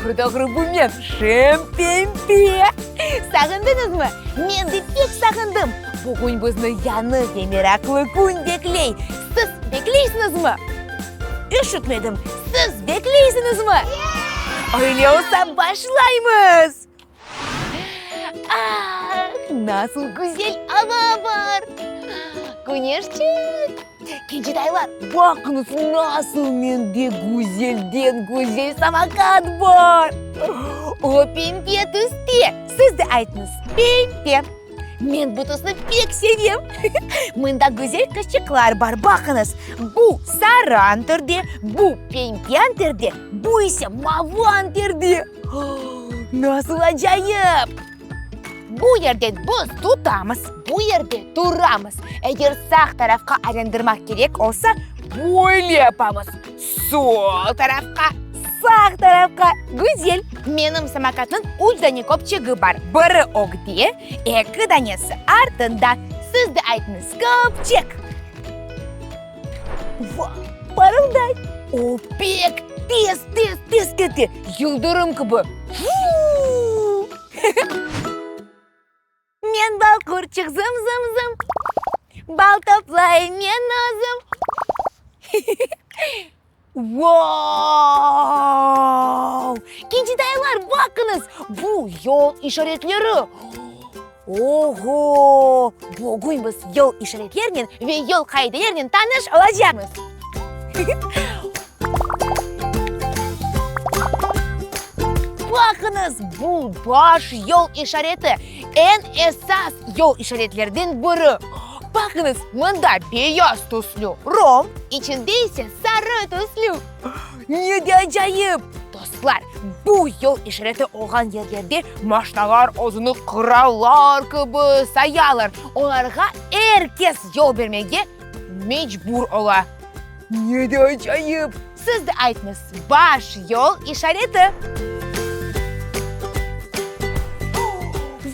Doğru-doğru bu men, Şem Pempe! Sağındıñızmı? Men de pek sağındım! Bugün bizni yañı ve meraqlı kün bekley. Siz bekleysiñizmi? Eşitmedim, siz bekleysiñizmi? Öyle olsa başlaymız! Ah, nasıl güzel ava bar! Küneşçik! Kencedaylar, baqıñız, nasıl mende güzelden-güzel samokat bar! O pembe tüste! Siz de aytıñız, pembe! Men bu tüsni pek sevem! Mında güzel qızçıqlar bar, baqıñız, bu sarı anterde, bu pembe anterde, bu ise mavı anterde! Nasıl acayip! Bu yerden biz tutamız, bu yerde turamız. Eger sağ tarafqa aylandırmaq kerek olsa, böyle yapamız, sol tarafqa, sağ tarafqa. Güzel! Menim samokatnıñ üç dane köpçegi bar, biri ögde, eki danesi artında. Siz de aytıñız, köpçek! Vay, parılday! O pek tez, tez, tez kete, yıldırım kibi. Vuu! Men balqurçıq, zım-zım-zım, bal toplayım men özüm. Vau! Kencedaylar, baqıñız, bu yol işaretleri! Oho! Bugün biz yol işaretlerinen ve yol qaidelerinen tanış olacaqmız. Baqıñız, bu baş yol işareti, eñ esas yol işaretlerden biri. Baqıñız, mında beyaz tüslü rom, içinde ise sarı tüslü. Ne de acayip! Dostlar, bu yol işareti olğan yerlerde maşnalar özüni qırallar kibi sayalar, olarğa er kes yol bermege mecbur ola. Ne de acayip! Siz de aytıñız, baş yol işareti!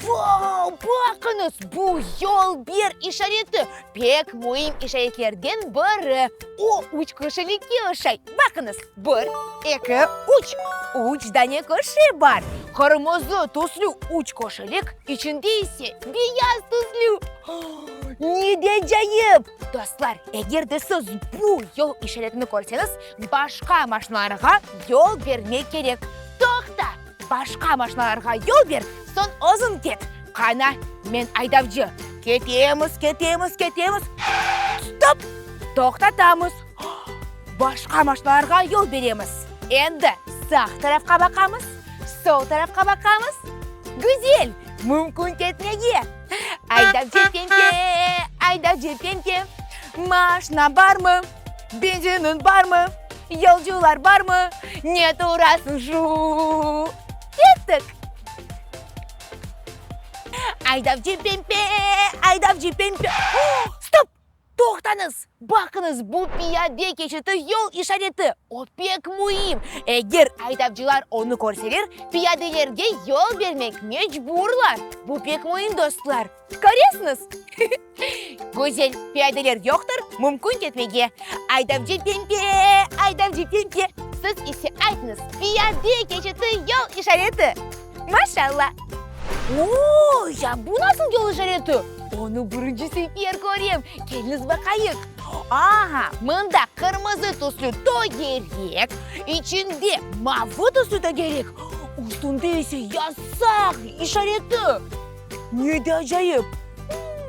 Vau, baqıñız, bu yol ber işareti, pek müim işaretlerden biri. O, üç köşelikke oşay. Baqıñız, bir, eki, üç. Üç dane köşe bar. Qırmızı tüslü üç köşelik, içinde ise beyaz tüslü. Ne de acayip! Dostlar, eger de siz bu yol işaretini körseñiz, başqa maşinalarğa yol bermek kerek. Toqta! Başqa maşinalarğa yol ber, soñ özüñ ket. Qana, men aydavcı. Ketemiz, ketemiz, ketemiz. Stop! Toqtatamız. Başqa maşinalarğa yol beremiz. Endi sağ tarafqa baqamız, sol tarafqa baqamız. Güzel! Mümkün ketmege. Aydavcı pempe, aydavcı pempe, maşina barmı, benziniñ barmı, yolcular barmı, ne turasıñ şu? Kettik! Aydavcı pempe, aydavcı pempe. Stop! Toqtañız! Baqıñız, bu piyade keçiti yol işareti, o pek müim. Eger aydavcılar onı körseler, piyadelerge yol bermek mecburlar. Bu pek müim, dostlar. Köresiñiz? Güzel, piyadeler yoqtır, mümkün ketmege. Aydavcı pempe, aydavcı pempe, siz ise aytıñız, piyade keçiti yol işareti. Maşalla! Oo, ya bu nasıl yol işareti? Onı birinci sefer körem. Keliñiz baqayıq. Aha, mında qırmızı tüslü tögerek, içinde mavı tüslü tögerek, üstünde ise yasaq işareti. Ne de acayip!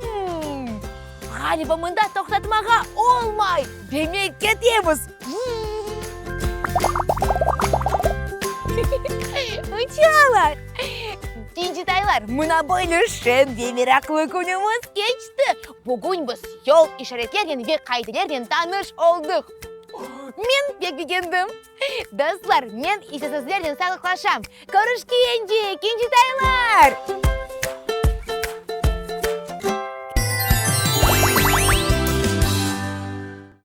Hımm, ğaliba mında toqtatmağa olmay. Demek, ketemiz. Uçalar! Kencitaylar, mına böyle şeñ ve meraqlı künümiz keçti. Bugün biz yol işaretlernen ve qaidelernen tanış oldıq. Men pek begendim. Dostlar, men ise sizlernen sağlıqlaşam. Körüşkence, kencitaylar!